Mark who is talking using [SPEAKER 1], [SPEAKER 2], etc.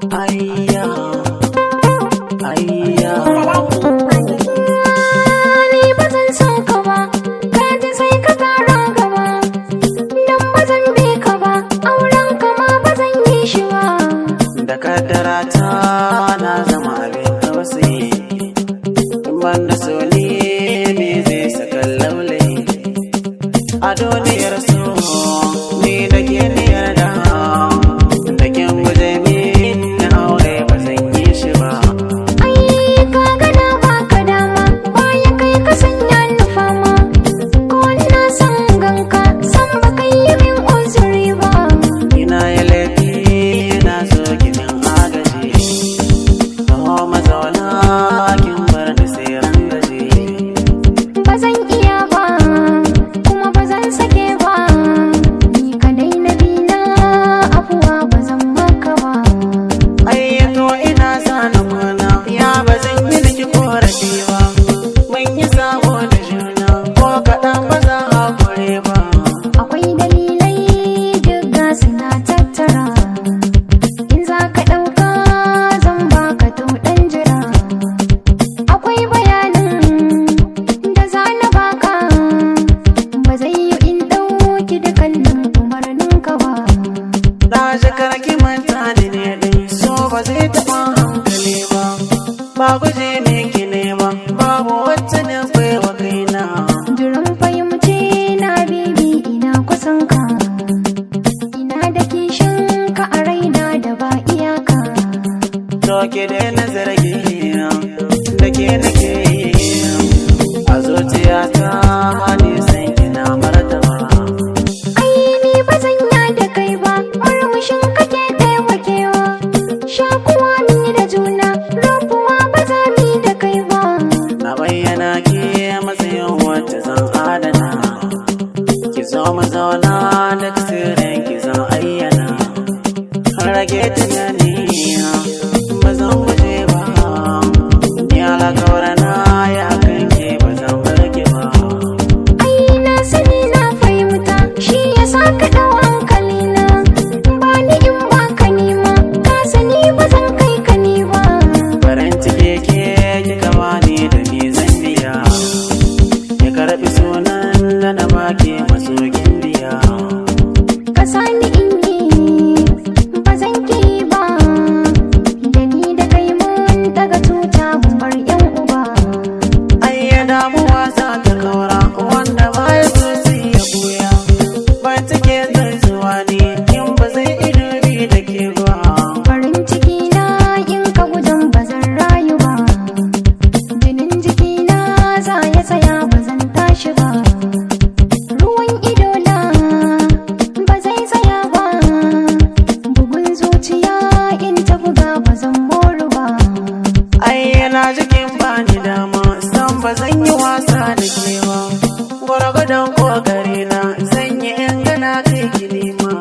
[SPEAKER 1] Ayya, ayya.
[SPEAKER 2] Ni ba zan so ka ba, ka ji sai ka kara gaba. Dan ba zan bi ka ba, auren ka ma ba zan yi shi ba.
[SPEAKER 1] Da kaddara ta na zama abin tausayi. In ban da so ne me zai saka laulayi. A duniyar so ni da ke ni yarda. Da kin guje min aure ba zan yi shi ba.
[SPEAKER 2] Ai ka ga na baka dama, baya kai ka sanya ni fama. Ko na san ganka, san ba kai yi min uzuri ba.
[SPEAKER 1] Ina yi laifi na so ki min agaji. Taho mazauna kin bar ni sai rangaji.
[SPEAKER 2] Ba zan iya ba, kuma ba zan sake ba. Ni ka daina bina, afuwa ba zan maka ba.
[SPEAKER 1] Ayyato ina sa na kwana, ya ba zan yi miki korafi ba. Mun yi sabo da juna, ko kaɗan ba za a kure ba.
[SPEAKER 2] Akwai dalilai duk ga suna tattara. In za ka ɗauka zan baka to ɗan jira. Akwai bayanin da za na baka. Ba zai yi in ɗauki dukkanin umarninka ba.
[SPEAKER 1] Na ji karki manta da ne ɗin, so ba zai taɓa hankali ba. Ba guje miki ne ba, babu wacce na baiwa kaina.
[SPEAKER 2] Duran fahimci na bibi ina kusan ka. Ina da kishin ka a raina da ba iyaka.
[SPEAKER 1] To ki daina zargi da ke nake yi. A zuciyata nisan kina martaba.
[SPEAKER 2] Ai ni ba zan ya da kai ba, murmushin kake taimakewa. Shakuwa ni da juna, rabuwa ba za mu yi da kai ba.
[SPEAKER 1] Na bayyana ke matsayin wacce zan adana. Ki zo mu zauna duk sirrin ki zan ayyana. Rage tunani ba zan guje ba. Ni alƙawarna ya kan ke ba zan bar ki ba.
[SPEAKER 2] Ai na sani na fahimta, shi ya sa ka ɗau hankalina. Ba ni in ba ka nima, ka sani ba zan kai ka ni ba.
[SPEAKER 1] Farin ciki ke kika bani da ni zan biya. Ya karɓi sunan da na baki masokin biya.
[SPEAKER 2] Ka sani in yi, ba zan ki ba. Da ni da kai mun daga tuta mun bar 'yan uba.
[SPEAKER 1] Ai ya damuwa za ta kaura wanda baya so sai ya buya. Ban cike zai zuwa ne in ba zai ido bi da ke ba.
[SPEAKER 2] Farin ciki na in ka gudun ba zan rayu ba. Jinin jiki na za ya tsaya ba zan tashi ba. Ruwan ido na ba zai tsaya ba. Bugun zuciya in ta buga ba zan moru ba.
[SPEAKER 1] Ai yana jikin bani dama san ba zan yi wasa da ke ba. Gwargwadon kokari na zan yi in gana kai ki nema.